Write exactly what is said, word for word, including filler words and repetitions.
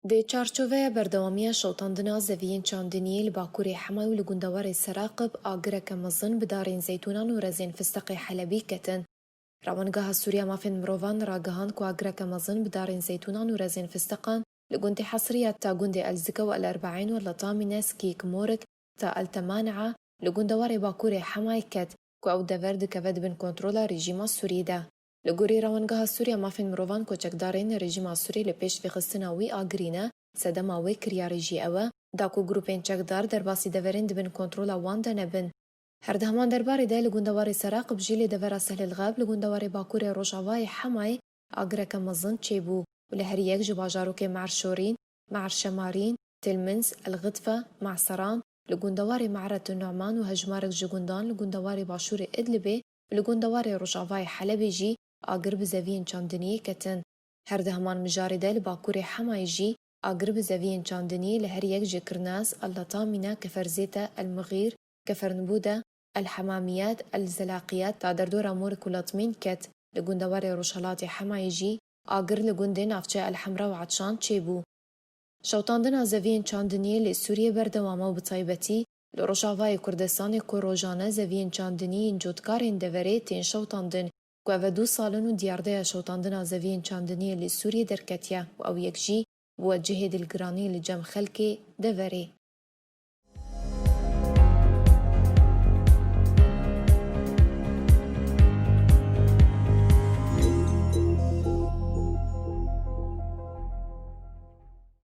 Di çarçoveya berdewamiya şewtandina zeviyên çandiniyê li bakurê Hemayê û li gundewarê Seraqib agireke mezin bi darên zeytûnan û rezên fisteqê Helebî ketin. Rewengeha Sûriya Mafên Mirovan ragihand ku agireke mezin bi darên zeytûnan û rezên fisteqan li gundê Hesriyat ta gundê El Zike û El Erbeîn û El Tamîne, Skîk Morik ta El Temanea li gundewarê bakurê Hemayê ket ku ew dever dikeve di bin kontrola rejîma Sûriyê de. Li gorî Rewengeha Sûriya Mafên Mirovan, koçekdarên rejîma Sûriyê li pêş vêxistina wî agirî ne, sedema wê kiryarê jî ew e da ku grûpên çekdar derbasî deverên di bin kontrola wan de nebin. Her di heman derbarê de li gundewarê Seraqib jî lê devera Sehlil Xeb li gundewarê bakurê rojavayê Hemayê agireke mezin çêbû û li her yek ji bajarokê Me'er Şorîn, Me'er Şemarîn, Tilmins, El Xitfe, Me'seran, li gundewarê Me'ret Nu'man û hejmarek ji gundan li gundewarê başûrê Idlibê û li gundewarê rojavayê Helebê jî agir bi zeviyên çandiniyê ketin. Her di heman mijarê de li bakurê Hemayê jî agir bi zeviyên çandiniyê li her yek ji Kirnas, El Latamîne, Kefer Zête, El Mixîr, Kefer Nibûde, El Hemamiyet, El Zelaqiyet ta derdora Morik û Latmîn ket. Li gundewarê rojhilatê Hemayê jî agir li gundê navçeya El Hemra û Etşan çêbû. Şewtandina zeviyên çandiniyê li Sûriyê berdewam e û bi taybetî li Rojavayê Kurdistanê ku rojane zeviyên çandinî yên cotkarên deverê tên şewtandin ku ev e du sal in û diyardeya şewtandina zeviyên çandiniyê li Sûriyê derketiye û ew yek jî bûye cihê dilgiranî li cem xelkê deverê.